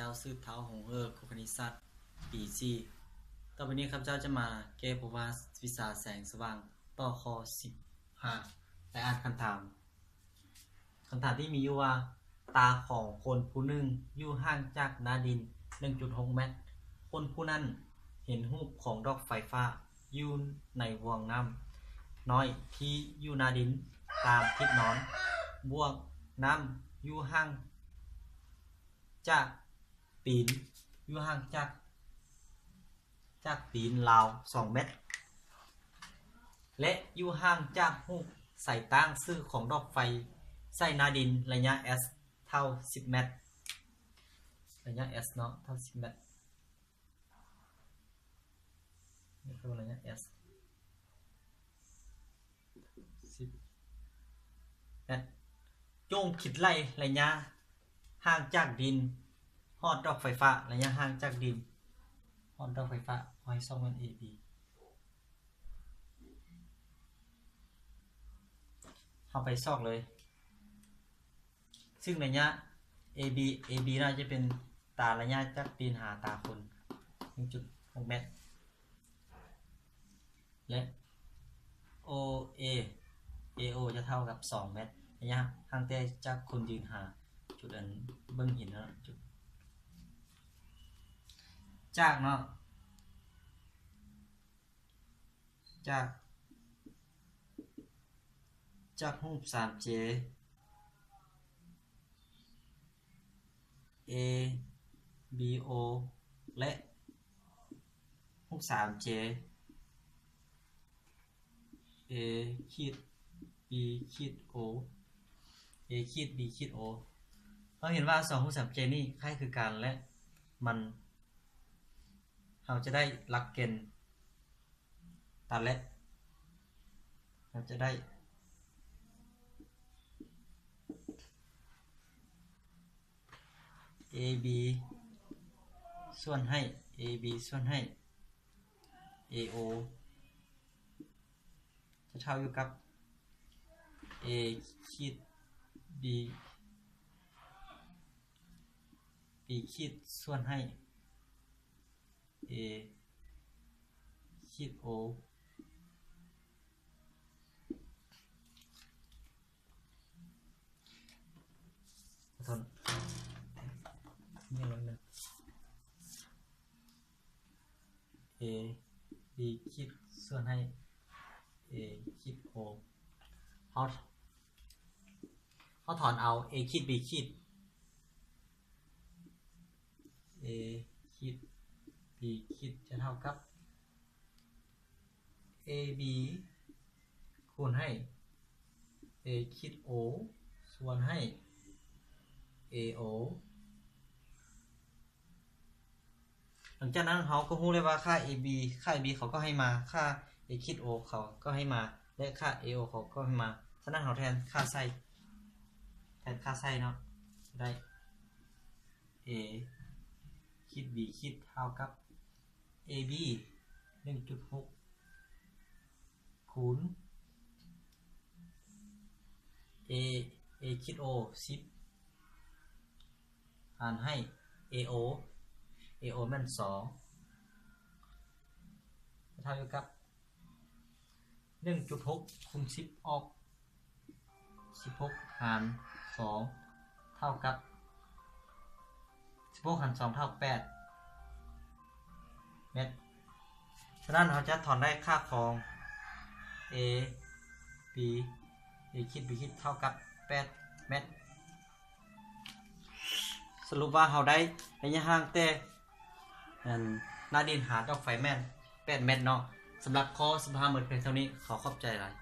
າຊື່ ທ້າວ ຫົງເຮີ້ ກົກຄະນິດສາດ ປີສີ່. ຕໍ່ໄປນີ້ຂ້າພະເຈົ້າຈະມາແກ້ບົດວາດວິຊາແສງສະຫວ່າງຕໍ່ຂໍ້ສິບຫ້າ ແລະ ອ່ານຄຳຖາມ. ຄຳຖາມທີ່ມີຢູ່ວ່າ ຕາຂອງຄົນຜູ້ໜຶ່ງຢູ່ຫ່າງຈາກໜ້າດິນໜຶ່ງຈຸດຫົກແມັດ. ຄົນຜູ້ນັ້ນເຫັນຮູບຂອງດອກໄຟຟ້າຢູ່ໃນຫວ່ອງນ້ຳນ້ອຍທີ່ຢູ່ໜ້າດິນຕາມທິດນອນ. ຫວ່ອງນ້ຳຢູ່ຫ່າງຈາກຕີນ, ຢູ່ຫ່າງຈາກ ຈາກຕີນລາວສອງແມັດ ແລະ ຢູ່ຫ່າງຈາກຮູບສາຍຕ່າງຊື່ຂອງດອກໄຟໃສ່ໜ້າດິນໄລຍະ S ເທົ່າສິບແມັດ, ໄລຍະ S ເນາະ ເທົ່າສິບແມັດ, ນີ້ຄືໄລຍະ S ສິບແມັດ. ຈົ່ງຄິດໄລ່ໄລຍະຫ່າງຈາກດິນຮອດດອກໄຟຟ້າ, ໄລຍະຫ່າງຈາກດິນຮອດດອກໄຟຟ້າ, ເຮົາໃຫ້ຊອກແມ່ນ A B. ເຮົາໄປຊອກເລີຍ. ຊຶ່ງໄລຍະ AB AB ເນາະ ຈະເປັນຕາໄລຍະຈາກຕີນຫາຕາຄົນ ໜຶ່ງຈຸດຫົກແມັດ ແລະ OA AO ຈະເທົ່າກັບສອງແມັດ ໄລຍະຫ່າງແຕ່ຈາກຄົນຢືນຫາຈຸດອັນເບິ່ງຫີນເນາະ ຈຸດຈາກເນາະ ຈາກ ຈາກຮູບສາມເຈ ABO ແລະ ຮູບສາມເຈ A ຂີດ B ຂີດ O A ຂີດ B ຂີດ O ເຮົາເຫັນວ່າສອງຮູບສາມເຈນີ້ຄ້າຍຄືກັນ ແລະ ມັນ ເຮົາຈະໄດ້ຫຼັກເກນ ຕັດແລະ ເຮົາຈະໄດ້ AB ສ່ວນໃຫ້ AB ສ່ວນໃຫ້ AO ຈະເທົ່າຢູ່ກັບ A ຂີດ B B ຂີດ ສ່ວນໃຫ້ A ຂີດ O ຂໍໂທດ ນີ້ໜ້ອຍໜຶ່ງ A B ຂີດ ສ່ວນໃຫ້ A ຂີດ O ເຮົາ ເຮົາຖອນເອົາ A ຂີດ B ຂີດ A ຂີດ B ຂີດ ຈະເທົ່າກັບ AB ຄູນໃຫ້ A ຂີດ O ສ່ວນໃຫ້ AO. ຫຼັງຈາກນັ້ນເຮົາກໍຮູ້ແລ້ວວ່າຄ່າ AB ຄ່າ AB ເຂົາກໍໃຫ້ມາ, ຄ່າ A ຂີດ O ເຂົາກໍໃຫ້ມາ ແລະ ຄ່າ AO ເຂົາກໍໃຫ້ມາ. ສະນັ້ນເຮົາແທນຄ່າໃສ່ ແທນຄ່າໃສ່ເນາະ ໄດ້ A ຂີດ B ຂີດ ເທົ່າກັບ AB ໜຶ່ງຈຸດຫົກ ຄູນ A A ຂີດ O ສິບ ຫານໃຫ້ AO AO ແມ່ນສອງ ເທົ່າຢູ່ກັບ ໜຶ່ງຈຸດຫົກຄູນສິບອອກ ສິບຫົກຫານສອງ ເທົ່າກັບ ສິບຫົກຫານສອງ ເທົ່າແປດແມັດ. ສະນັ້ນເຮົາຈະຖອນໄດ້ຄ່າຂອງ AB A ຂີດ B ຂີດ ເທົ່າກັບແປດແມັດ. ສະຫຼຸບວ່າເຮົາໄດ້ໄລຍະຫ່າງແຕ່ ອັນ ໜ້າດິນຫາດອກໄຟແມ່ນແປດແມັດເນາະ. ສຳລັບຂໍ້ສິບຫ້າໝົດພຽງເທົ່ານີ້. ຂໍຂອບໃຈຫຼາຍ.